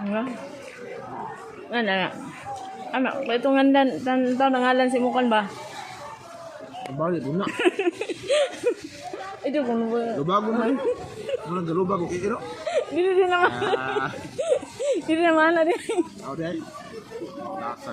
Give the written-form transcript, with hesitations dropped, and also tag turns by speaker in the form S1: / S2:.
S1: Ano? Ano na? Ano, itong andan, tan taon ngalan si Mukan ba?
S2: Balik na.
S1: Ito kung ba.
S2: Lubago na. Muna galubag og iro.
S1: Dili din naman.
S2: Ah,
S1: Dili naman na din.
S2: okay. Nasa